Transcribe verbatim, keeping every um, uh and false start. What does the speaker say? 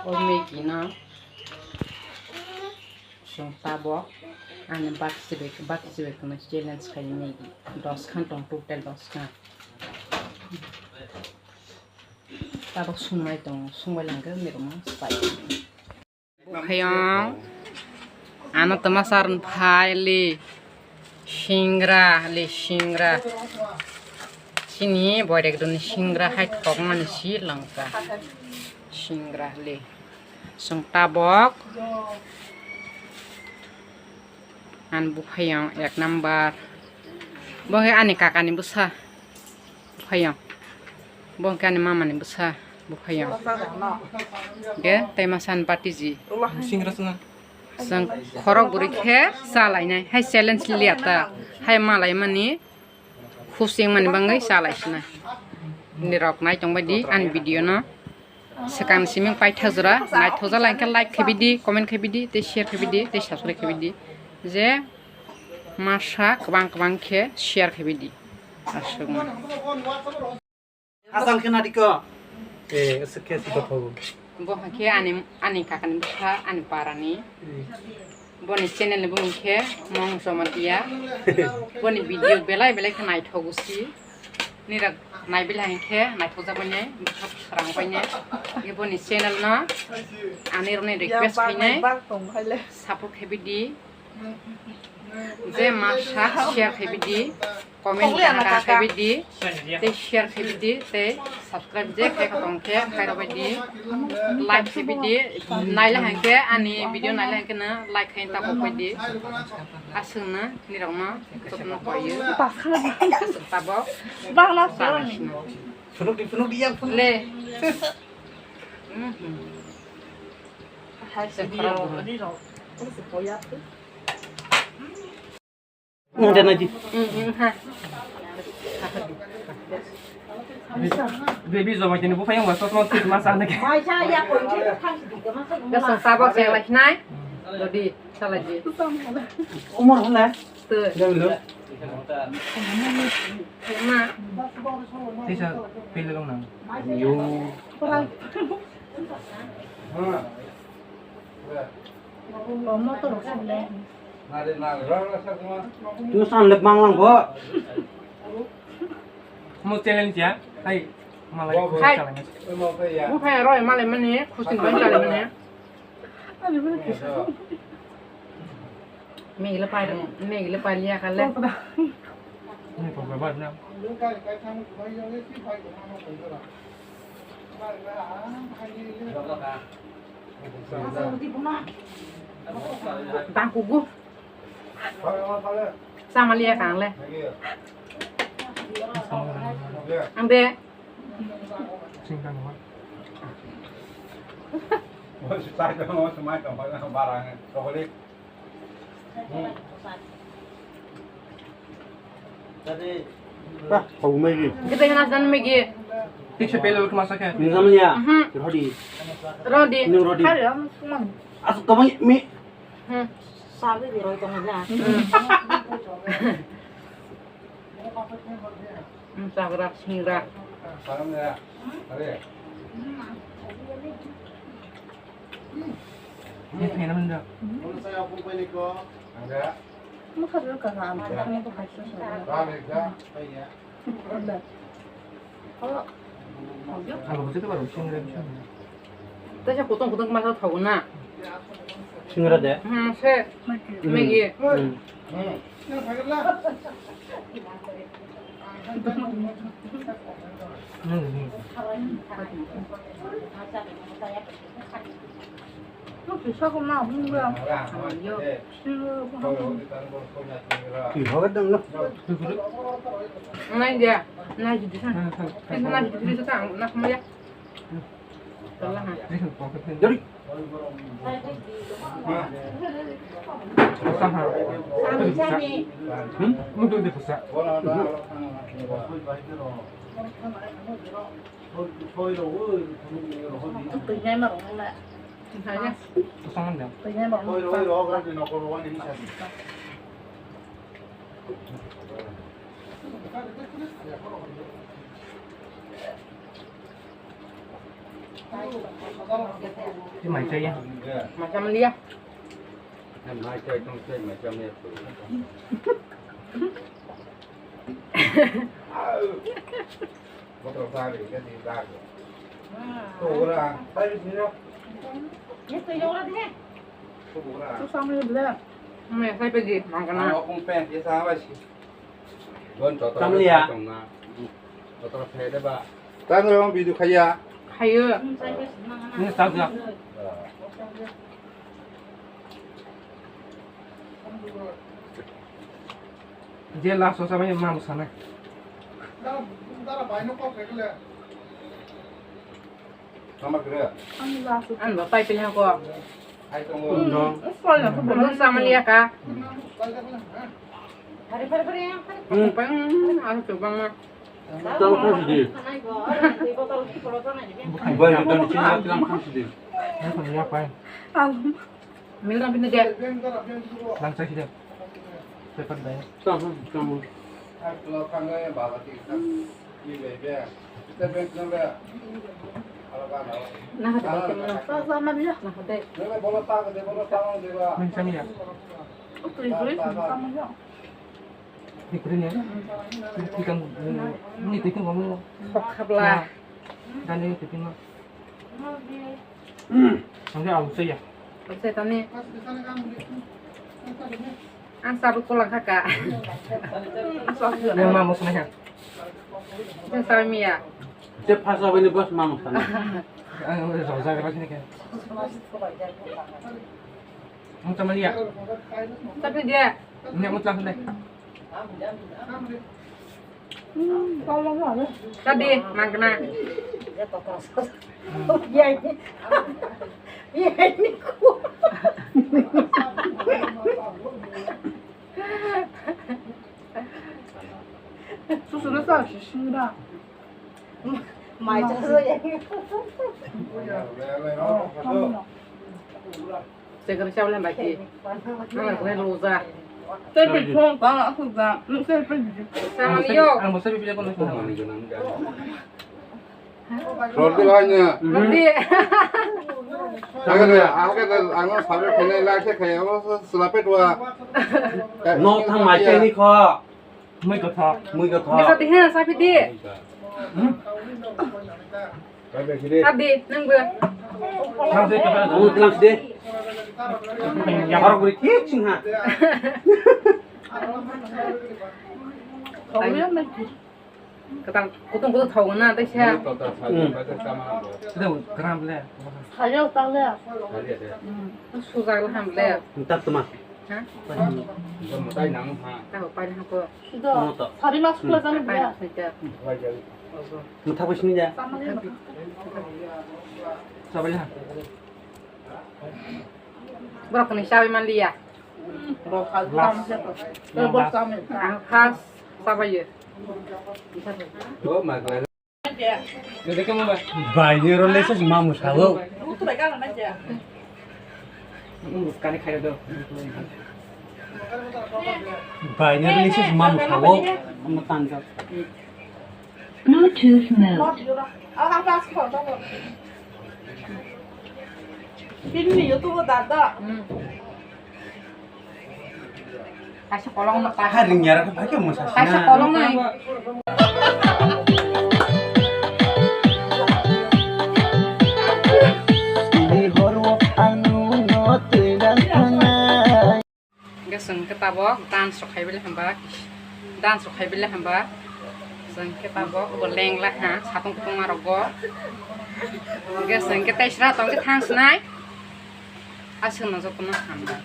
O Maggi no chwng tabok ani bak chibai, bak chibai kheno challenge khai Maggi. Dos khan tong, total dos khan. Tabok sungnai tong, sungbai langkhe mirwkma sai. Buphayong, ano toma sarwng phai li singra, li singra. Chini boirek doni singra hai thokmani si langkha. Singra li. Chwng tabok. Ani buphayong ek number. Bo khe ani kakani bwsa. Buphayong. Bo khe ani mamani bwsa. Buphayong. Ge tei masa ni batiji. Singra swngo. Chwng khorok bwrwi khe chalainai. Hai challenge liya ta. Hai malaimani. Khusing mani bangwi chalai sina. Nirok nai tongbai di ani video no. Swkang siming paithak jora naithok jala hwnkhe like khebi di, comment khebi di, tei share khebi di, tei subscribe khebi di. Je masa kwbang kwbang khe share khebi di. Aswkma. Asal khe nadiko. Eh, aswk khe aswk kothogo. Bo hwnkhe ani, ani kakani bwsa, ani parani. Hmm. Boni channel ni bumung khe Mong Jamatia. Boni video belai belai khe naithogo si. Nirok nai belai hwnkhe naithokjak bainai, bwkha swrang bainai. Boni channel no ani rokni request khainai. Support khebi di. Je masa share khebi di, comment kaham kaham khebi di, tei share khebi di, tei subscribe je khe tong khe khairok bai di, like khebi di, naile hwnkhe ani video naile hwnkhe no like khaina tabok bai di. Aswkno nirokno jotono koiyo. Aswk tabok. Phunuk di, phunuk di, yang phunuk. Le. Mhm. Hai, se video, video. Nang janai di. Hmm, hmm, ha. Baby, joma kini buphai yang wasos mau sih masa anak. Besok tabok saya lagi nai. Jadi, salah ji. Umur hana? Tuh. Jam lu. Ma. Tisa pilih dong nang. Yo. Tu san lep mang lang ko. Mo challenge ya. Hai. Malai. Hai. Buphai roi malai mani, khusin bai malai mani. Megile pai, megile pai liya kale. Ini kok berbuat na? Tang kugu. Sama liya kang le. Ang de. Bah, kau Maggi. Kita yang nasi dan Maggi. Tik sepele lu kemasa ke? Ini namanya. Mhm. Rodi. Rodi. Ini Rodi. Asal kamu mi. Hmm. Sabi di Rodi tengah. Hmm. Hmm, sagra singra. Tei se kutung kutung masa thogo na. Singra de? Hmm, se. Hmm. Maggi. Hmm. Nai dia, nai jadi sana. Nai jadi sana, nak maya. Jadi. Mai chaya. Mai cham liya. Mai chai tong chai mai cham liya. Botol sa ri ke di da. To ora, sai ni na. Ni to yo ra de. To ora. Tu samle ble. Me sai pe di, mang kana. Ang okong pe, ye sa ba si. Bon to to. Samle ya. Tong na. To to phe de ba. Tang ro video khaya. Khayo. Ni sa ya. Je last o samai ma sana. Ang ba pai pili ko. Ang sama liya ka. Pang ang coba ma. Tang kasi di. Bai dan sini tang kasi di. Ang. Mil dam pin de. Lang sa sida. Sepan dai. Tang, tang. Nah, ada macam mana? Sa sa ma dia. Nah, ada. Min sa mia. Oh, tu itu itu sama dia. Di kudin ya. Di kan, ini itu kamu. Sok habla. Dan ini itu kamu. Ang khe ang sui ya. Ang sui tani. Ang sabu kolang kha ka. Yang ma mo sana ya. Yang sabu miya. Je phasa bini bos ma mo sana. Ang rojak rajini khe. Ang tamani ya. Tapi dia. Ini ang utlah deh. Tadi, mangkana. Susu na sa, susu na. Mai cha so ya. Chekar chawle baki. Nang ko loza. Te pe thong ta la su da. Nu se pe. Sama yo. Ang bosa bibili ko. Roti lainnya. Roti. Agak ya, agak ang sabe kene la se kaya, selapet wa. No thang mai chai ni kho. Mui kothok. Mui kothok. Bisa tiha sapi di. Sapi nang be. Nang se kothok. Nang se. Yang orang beri kik sing ha. Kau yang nanti. Katang kutung kutung thau na tei sa. Sida gram le. Sayo tang le. Sujak le ham le. Tak tuma. Ha? Tahu pai na ko. Sari mas kula jani pai na. Mutha bus ni ja. Sabai ha. Borok ni sabai man liya. Ang khas sabai ye. Bai ni ro le se ma mu sa wo. Kani khai do. Bai ni ro le se ma mu sa wo. Bluetooth mode. Pin ni YouTube dada. Kaisa kolong no kaisa. Ha ring yara ko bhai ke musa. Kaisa kolong no. Ini horo anu no tedan tangai. Hingke chwng khe tabok dance rok khai bile hamba, dance rok khai bile hamba. Chwng khe tabok bo lengla ha, satung kutung ma rok bo. Hingke chwng khe tei sra tong khe thang snai. Aswk no joto no hamba.